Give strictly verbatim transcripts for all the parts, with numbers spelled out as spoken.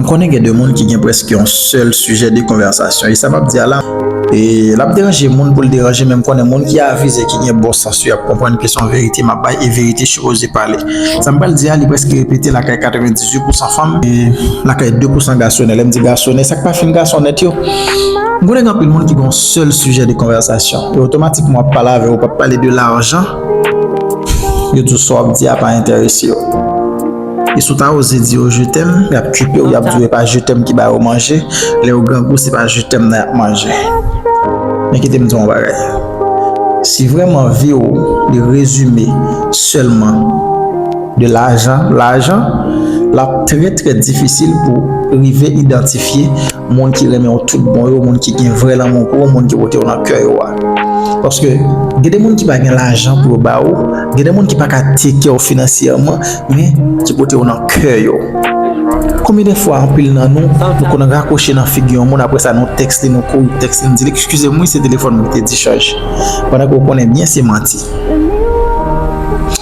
M konnen gen de moun ki gen prèske yon sèl sijè de konvèsasyon. E sa m ap di a la, e l ap deranje moun pou l deranje, men m konnen moun ki avize, ki gen bon sans yo, y ap konprann ke se yon verite m ap bay, e verite sipoze pale. Sa m pral di a, li prèske repete lakay katrevendizuit pousan fanm, e lakay de pousan gason. Lè m di gason, sa k pa fin gason nèt yo. M konnen gen anpil moun ki gen yon sèl sijè de konvèsasyon. E otomatikman, w ap pale avè yo, w p ap pale de lajan. Yo di w sa w ap di a pa enterese yo. E si w ta oze di yo je t'aime, y ap kipe w, y ap di w e pa je t'aime ki ba yo manje. Lè yo grangou, se pa je t'aime nan y ap manje. Men kite m di w yon bagay. Si vrèman vi w li rezime sèlman de lajan, lajan, l ap trè, trè difisil pou rive idantifye moun ki renmen w tout bon yo, moun ki gen vrè lanmou pou ou, moun ki pote w nan kè yo a. Paske gen de moun ki pa gen lajan pou yo ba ou, gen de moun ki pa ka take care w finansyèman, men ki pote w nan kè yo. Konbyen de fwa anpil nan nou, nou konn rakwoche nan figi yon moun, apre sa nou tèks li, nou kouri tèks li, nou di l, "Eskize m, wi, se telefòn mwen ki te dichaj." Pandan ke w konnen byen se manti.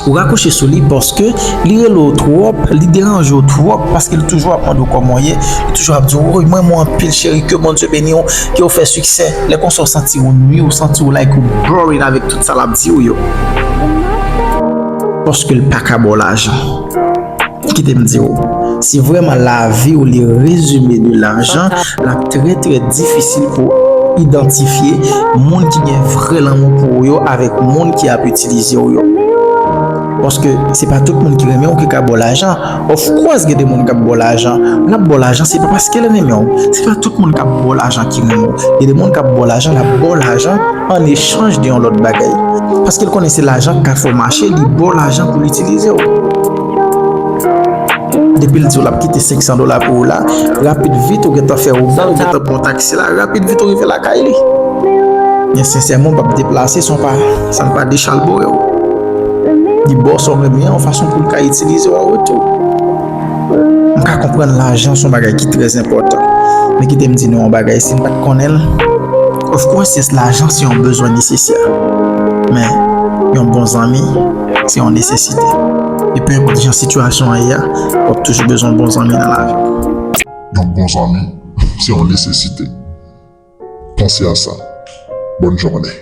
Ou rakwoche sou li paske li rele w twòp, li deranje w twòp, paske li toujou ap mande w kòman w ye, li toujou ap di w, "Woy, mwen renmen w anpil, cheri, ke Bondye beni w, ke w fè siksè." Lè konsa, w santi w nwi, w santi w like ou boring avèk tout sa l ap di w yo. Paske l pa ka ba w lajan. Kite m di w, si vrèman lavi w li rezime de lajan, l ap trè, trè difisil pou idantifye moun ki gen vrè lanmou pou ou yo avèk moun ki ap itilize w yo. Paske se pa tout moun ki renmen w ki ka ba w lajan. Of course, gen de moun k ap ba w lajan. L ap ba w lajan, se pa paske l renmen w. Se pa tout moun k ap ba w lajan ki renmen w. Gen de moun k ap ba w lajan, l ap ba w lajan an echanj de yon lòt bagay. Paske l konnen se lajan k ka fè w mache, li ba w lajan pou l itilize w. Depi l di w l ap kite senk san dola pou ou la, rapid vit ou gentan fè Uber, ou gentan pran taksi la, rapid vit ou rive lakay li. Men sensèman, w p ap deplase san pa, san pa dechalbore w. Li ba w sa w renmen an, yon fason pou l ka itilize w an retou. M ka konprann lajan se yon bagay ki trè enpòtan. Men kite m di nou yon bagay, si n pa t konnen l, of course, yes, lajan se yon bezwen nesesè. Men, yon bon zanmi, se yon nesesite. E pe enpòt jan sitiyasyon an ye a, w ap toujou bezwen bon zanmi nan lavi. Yon bon zanmi, se yon nesesite. Panse a sa. Bòn jounen.